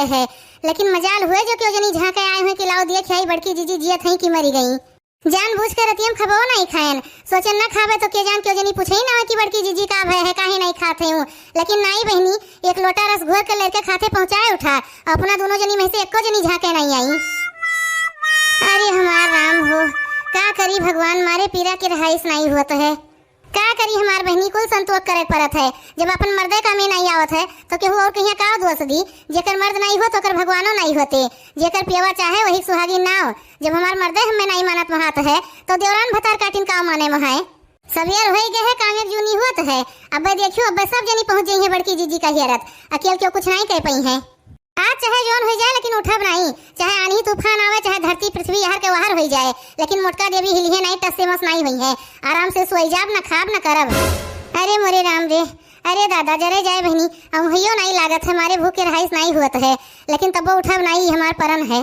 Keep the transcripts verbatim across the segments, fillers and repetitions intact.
है, लेकिन मजाल हुए जो केउ जनी झाँके आए हुए कि लाओ देख आई बड़की जीजी जियत हईं कि मरी गईं। जानबूझ के रतिया में खबो नाहीं खाएन, सोचेन ना खाबे तो के जान केउ जनी पूछे ही ना हो कि बड़की जीजी का भय है, काहे नाहीं खात हईं। लेकिन नाहीं बहिनी, एक लोटा रस घोर के लड़के खाते पहुँचाए उठा, अपना दुनो जनी में से एको जनी झाँके नाहीं आई। अरे हमार राम हो, का करी भगवान, मारे पीरा के रहाइस नाहीं होत है। का करी हमार बहिनी, कुल संतोष करे के परत है। जब अपन मर्दे कामे नाहीं आवत है, तो केहू और कहिया का दोष दी? जेकर मर्द नाहीं होत, ओकर भगवानो नाहीं होते। जेकर पियवा चाहे, वही सुहागिन नाव। जब हमार मर्दे हमें नाहीं मानत महात है, तो देवरान भतार काटिन का माने महाए? सबेर होई गए है, कामे जूनी होत है। अब्बे देखियो, अब्बे सब जनी पहुँच जइहैं बड़की जीजी का हियरत। अकेल केउ कुछ नाहीं कह पइहैं। आज चाहे जौन होई जाए, लेकिन उठब नाहीं। चाहे आन्ही तूफान आवे, चाहे धरती पृथ्वी यहर के वहर होई जाए, लेकिन मोटका देवी हिलिहैं नाहीं, टस से मस नाहीं होइहैं। आराम से सोई जाब, न खाब, न करब। अरे मोरे राम रे, अरे दादा, जरे जाए बहिनी, अउंघइयो नाहीं लागत है, मारे भूख के रहाइस नाहीं होत है, लेकिन तब्बो उठब नाहीं, ई हमार परन है।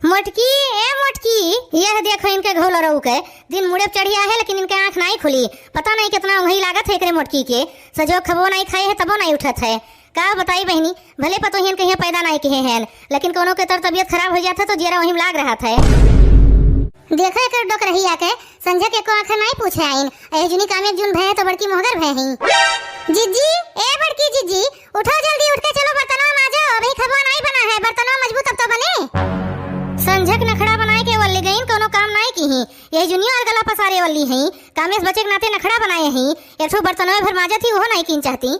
मोटकी, ए मोटकी, यह देखो इनके घोलरऊ के, दिन मुड़े पे चढ़िया है, लेकिन इनके आँख नाहीं खुली। पता नाहीं केतना अउंघई लागत है एकरे मोटकी के। सजो खबो नाहीं खाए है, तबो नाहीं उठत है। का बताई बहिनी, भले पतोहियन कहिया पैदा नाहीं किहे हैं, लेकिन कउनो के तर तबियत खराब होइ जात है तो जियरा वहीं लाग रहत है। देखो एकर डोकरहिया के, संझा के एको आखर नाहीं पूछे आइन। ए जुनी कामे जून भय है तो बड़की मोहगर भय हईं। जिज्जी, ए बड़की जिज्जी, उठो जल्दी, उठ के चलो बर्तनवा माजो, अबहीं खबवा नाहीं बना है, बर्तनवा मजबू तब तो बने। संझक नखड़ा बनाए के वल्ली गईन, कउनो काम नाहीं किहीं। यही जुनिया और गला पसारे वल्ली हईं, कामे से बचे के नाते नखड़ा बनाए हईं, एक ठो बर्तनवे भर माजत ही, उहो नाहीं कीन चाहती।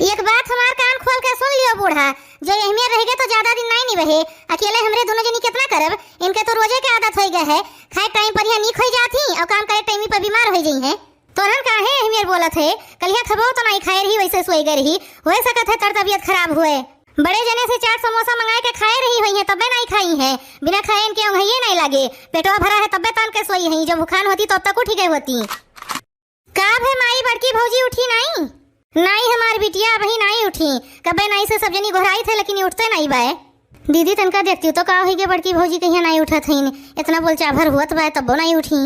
एक बात हमार कान खोल के सुन लियो बूढ़ा, जो यही में रह गए तो ज्यादा दिन नाहीं निबहे। अकेले हमरे दुनो जनी केतना करब? इनके तो रोजे के आदत होई गए है, खाए टाइम पर यहाँ नीक होई जात ही और काम करे टाइम पर बीमार होई जइहैं। तोहन काहे यही मेर बोलत है? कलिया खबो तो नाहीं खाए रही, वैसे सोई गए रही। होए सकत है तर तबियत खराब हुए। बड़े जने से चाट समोसा मंगाए के खाए रही होइहैं, तब्बे नाहीं खाई हैं। बिना खाए इनके अउंघइये नाहीं लागे। पेटवा भरा है तब्बे तान के सोई हैं, जब भुखान होती तब तक उठी गए होती। का भे माई, बड़की भौजी उठी नाहीं? नाहीं हमार बिटिया अबहीं नाहीं उठी। कब्बे नाहीं से सब जनी गोहराइत है, लेकिन ई उठते नाहीं बाए। दीदी, तनका देखतिउ तो का होई गे, बड़की भौजी कहिया नाहीं उठत हईन, एतना बोलचाभर होत बाए तब्बो नाहीं उठी।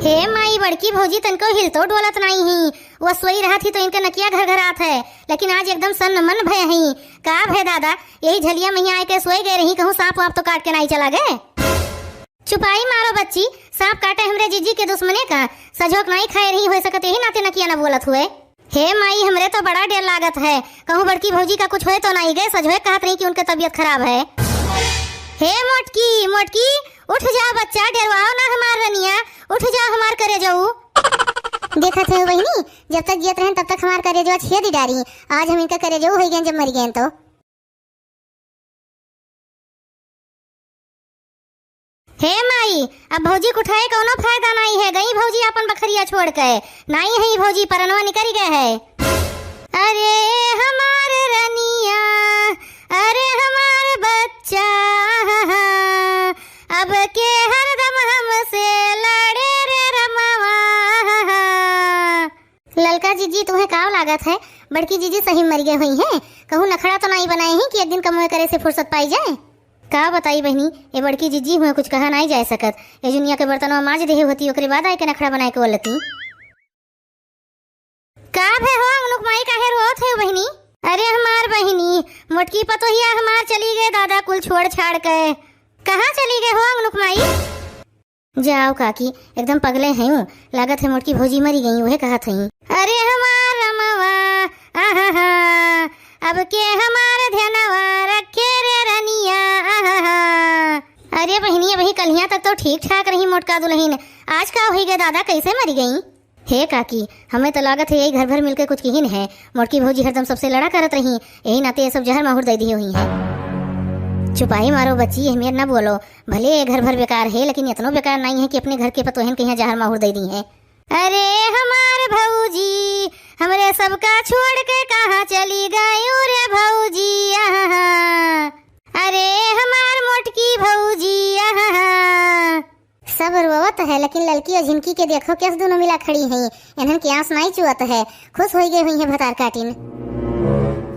हे माई, बड़की भौजी तनको हिलतो डोलत नाहीं ही, वो सोई रहत ही तो इनके नकिया घरघरात है, लेकिन आज एकदम सन्न मन भय हईं। का भय दादा, यही झलिया मइहाँ आए के सोए गए रही, कहूँ साँप वाँप तो काट के नाहीं चला गए? चुपाई मारो बच्ची, साँप काटे हमरे जिज्जी के दुश्मने का, सजोक नाहीं खाए रही, होए सकत यही नाते नकिया न बोलत हुए। हे माई, हमरे तो बड़ा डेर लागत है, कहूँ बड़की भौजी का कुछ होए तो नाहीं गए, सजोए कहत रही कि उनके तबियत खराब है। हे मोटकी, मोटकी, उठ जा बच्चा, डेरवाओ ना हमार रनिया, उठ जा हमार करेजऊ। देखत है बहिनी, जब तक जियत रहन तब तक हमार करेजवा छेद डारी, आज हम इनका करेजऊ होई गए जब मरी गए तो। हे माई, अब भौजी के उठाए कउनो फायदा नाहीं है, गई भौजी आपन बखरिया छोड़ के। नाहीं है भौजी, परनवा निकरि गए है। अरे हमार रनिया, अरे हमार बच्चा, अब के हरदम हमसे लड़े रे रमवा। ललका जीजी, तुहें काव लागत है? बड़की जीजी सही मरि गए हुई हैं। कहूँ नखड़ा तो नाहीं बनाए हैं कि एक दिन कमवे करे से फुर्सत पाई जाए? का बताई बहिनी, ए बड़की जीजी हुए कुछ कहा नाहीं जाए सकत। ए जुनिया के बर्तनवा माज देहे होती, ओकरे बाद आए के नखड़ा बनाए के बोलती। का भे हो अंगनुक माई, काहे रोत है बहिनी? अरे हमार बहिनी, मोटकी पतोहिया हमार चली गए दादा, कुल छोड़ छाड़ के। कहाँ चली गए हो अंगनुक माई? जाओ काकी, एकदम पगले हयूँ, लागत है मोटकी भौजी मरी गई, उहे कहत हई। अरे हमार रमवा, आहा हा, अब के हमार ध्यानवा रखे रे रनिया, आहा हा। अरे बहिनी, अबही कल्हिया तक तो ठीक ठाक रही मोटका दुलहिन, आज का होई गए दादा, कैसे मरी गई? हे काकी, हमें तो लागत है यही घर भर मिलके कुछ किहिन है। मोटकी भौजी हरदम सबसे लड़ा करत रही, यही नाते ये सब जहर माहुर दे दिए हुई हैं। चुपाई मारो बच्ची, अहमियत ना बोलो। भले ये घर भर बेकार है, लेकिन इतनो बेकार नाहीं है कि अपने घर के पतोहन के यहाँ जहर माहुर दे दी है। अरे हमार भौजी, हमरे सबका छोड़ के कहाँ चली गयू रे भौजी, आहा। अरे हमार मोटकी भौजी, आहा। सब रोवत है, लेकिन ललकी और झिनकी के देखो, कैस दोनों मिला खड़ी हैं। इन्हन के आंस नाई चुअत है, खुश होई गए हुई हैं भतार काटिन।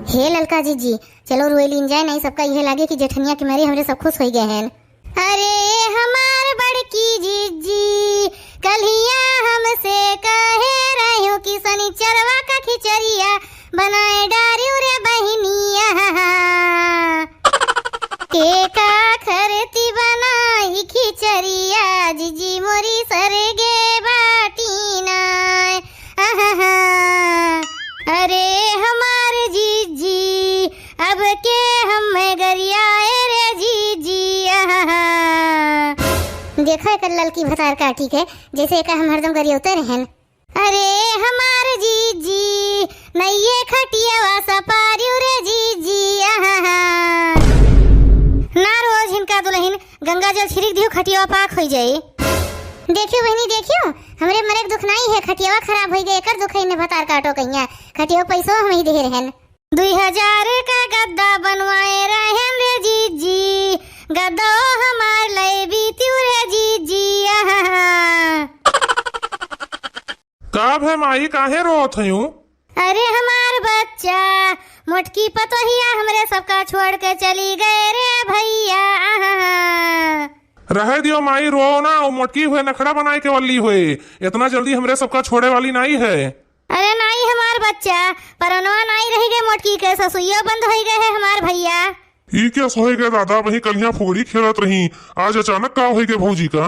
हे ललका जीजी, चलो रोए लीन जाए, नाई सबका यह लागे कि जेठनिया के मारे हमरे सब खुश होई गए हैं। अरे हमार बड़की जीजी, कल्हिया हमसे कहे रह्यो कि सनिचरवा का खिचड़िया बनाए डारिउ रे बहिनी, आहा। के का खरती बनाई खिचरिया, जिज्जी मोरी सरगे बाटी नाय। आहा। अरे हमार जिज्जी, अब के हम्मे गरियाए रे जिज्जी, आहा। देखो एकर ललकी भतार काटी के, जैसे एका हम हरदम गरियौते रहेन। अरे हमार जिज्जी, नइये खटियावा सपारिउ रे जिज्जी, आहा। ना रोज हिनका दुलहिन गंगा जल छिड़क दियो, खटियावा पाक होइ जाई। देखियो बहिनी, देखियो, हमरे मरे के दुख नाई है, खटियावा खराब होइ गए, एकर दुख है, इन्हें भतार काटो कहिया, खटियावा पैसो हम ही दे रहेन। दुई हजार का गद्दा बनवाए रहेन रे जिज्जी, गद्दो हमार लय बीतिउ रे जिज्जी, आहा। का भे माई, काहे रोत हयू? अरे हमार बच्चा, मोटकी पतोहिया हमरे सबका छोड़ के चली गए रे भइया, आहा। रहे दियो माई, रोओ ना, वो मोटकी हुए नखड़ा बनाए के वाली हुए, इतना जल्दी हमरे सबका छोड़े वाली नाई है। अरे नाई हमार बच्चा, परनवा नाई रहि गए मोटकी के, ससुइयो बंद होइ गए है हमार भइया। ई केस होइ गए दादा, वही कलिया फुगड़ी खेलत रही, आज अचानक का होइ गए भौजी का?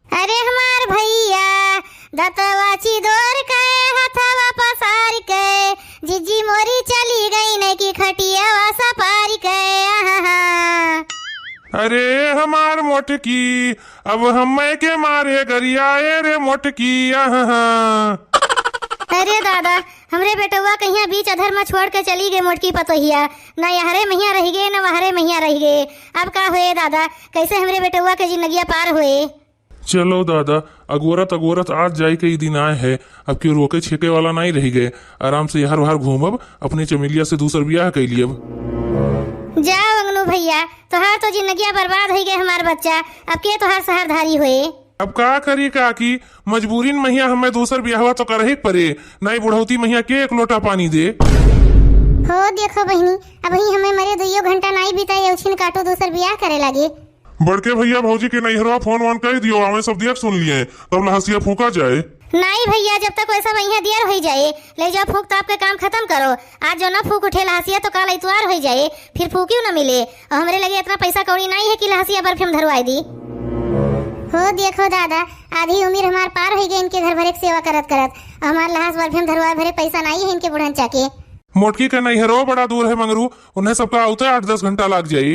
अरे हमार भइया, दतवा चिदोर के, हथवा पसार के, जिज्जी मोरी चली गई नहीं कि खटियावा सपार के, आहा। अरे हमार मोटकी, अब हम्मे के मारे गरियाए रे मोटकी, आहा। अरे दादा, हमरे बेटउआ कहिया बीच अधर में छोड़ के चली गए मोटकी पतोहिया, ना यहरे महिया रहि गए, ना वहरे महिया रहि गए। अब का होए दादा, कैसे हमरे बेटउआ के जिंदगिया पार होए? चलो दादा, अगोरत अगोरत आज जाए के ई दिन आए है, अब केहू रोके छेके वाला नाई रहि गए। आराम से यहर वहर घूमब, अपने चमेलिया से दूसर बियाह कइ लियब। जा अंगनू भइया, तोहार तो जिंदगिया बर्बाद होइ गए हमार बच्चा, अब के तोहार सहरधारी होए? अब का करी काकी, मजबूरीन महिया हमें दूसर बियाहवा तो करही के परे, नाई बुढ़ौती महिया के एक लोटा पानी दे। हो देखो बहिनी, अबहीं हमें मरे दुइयो घंटा नाई बीता, यउछिन काटो दूसर बियाह करे लागे। बड़के भइया भौजी के नैहरवा फोन वोन कइ दियो, आवे सब देख सुन लिए, तब लहसिया फूंका जाए। नाई भइया, जब तक वैसा वहिया दियर होइ जाए, लइ जाओ फूंक ताप के काम खतम करो। आज जो ना फूंक उठे लहसिया तो काल इतवार होइ जाए, फिर फूंकियो ना मिले। और हमरे लगे इतना पैसा कौड़ी नाई है कि लहसिया बर्फे में धरवाए दी। हो देखो दादा, आधी उमिर हमार पार होइ गए इनके घर भरे के सेवा करत करत, और हमार लहास बर्फे में धरवाए भरे पैसा नाई है इनके बुढ़न चाके। मोटकी के नैहरो बड़ा दूर है मंगरू, उन्हें सबका आउते आठ दस घंटा लाग जाई।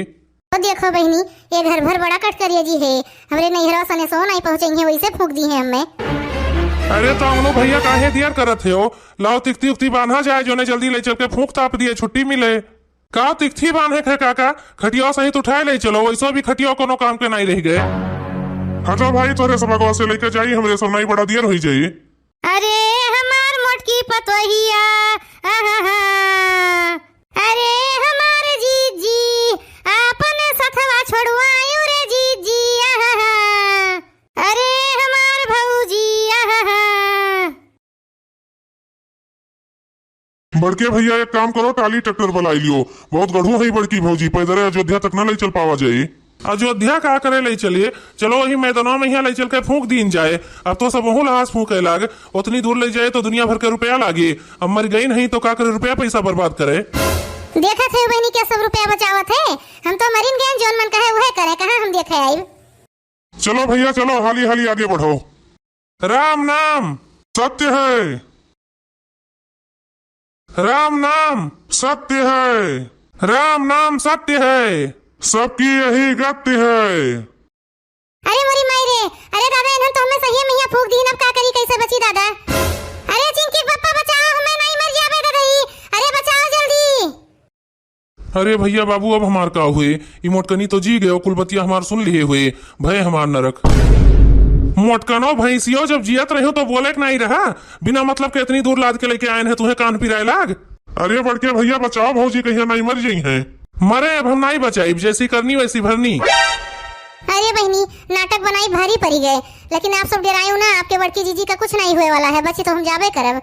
ओ देखो बहिनी, ये घर भर बड़ा कटकरिया जी है, हमरे नैहरवा सने सो नाई पहुँचइहें, वैसे फूंक दीहें हमें। अरे तो अंगनू भइया काहे दियर करत हो? लाओ तिकती उकती बांधा जाए, जोने जल्दी लइ चल के फूंक ताप दिए, छुट्टी मिले। का तिकथी बांधे के काका, खटिया सहित उठाए लइ चलो, वैसो भी खटिया कोनो काम के नाई रहि गए। हटो भाई, तोरे सब अगवा से लइके जाई, हमरे सब नाई बड़ा दियर होइ जाई। अरे हमार मोटकी पतोहिया, आहा। अरे हमार जीजी, आपन सथवा छोड़वायो रे जीजी, आहा। अरे हमार भौजी, आहा। बड़के भइया, एक काम करो, टाली ट्रैक्टर बुलाई लियो। बहुत गढ़ू है बड़की भौजी, पैदरे अयोध्या तक ना लइ चल पावा जाई। अयोध्या का करे लइ चलिए, चलो वही मैदानवा में यहाँ लइ चल के फूंक दीन जाए। अब तो सब वहूँ लहास फूंके लाग, उतनी दूर लइ जाए तो दुनिया भर के रुपया लागे। अब मर गई नहीं तो का करे रुपया पैसा बर्बाद करे। देखत है बहिनी, क्या सब रुपया बचावत है। हम तो मरिन गए, जौन मन कहे उहे करे, कहाँ हम देखे आइब। चलो भइया, चलो, हाली हाली आगे बढ़ो। राम नाम सत्य है। राम नाम सत्य है। राम नाम सत्य है। सबकी यही गति है। अरे मोरी माई रे, अरे दादा, इन्हन तो हमें सही में यहाँ फूंक दीन, अब का करी, कैसे बची दादा? अरे चिंकी पप्पा बचाओ, हमें नहीं मर जावे दादा ई। अरे बचाओ जल्दी। अरे भइया बाबू, अब हमार का हुए? ई मोटकनी तो जी गयो, कुल बतिया हमार सुन लिहे हुए, भय हमार नरक। मोटकनो भैंसियो जब जियत रहो तो बोले के नाई रहा, बिना मतलब के इतनी दूर लाद के लइके आयन है, तुहे कान पिराए लाग। अरे बड़के भइया बचाओ, भौजी कहिया नाई मर जइहैं। मरे अब हम नाई बचाइब, जैसी करनी वैसी भरनी। अरे बहिनी, नाटक बनाई भारी पड़ी गए, लेकिन आप सब डेरायो ना, आपके बड़की जीजी का कुछ नाई हुए वाला है, बची तो हम जाबे करब।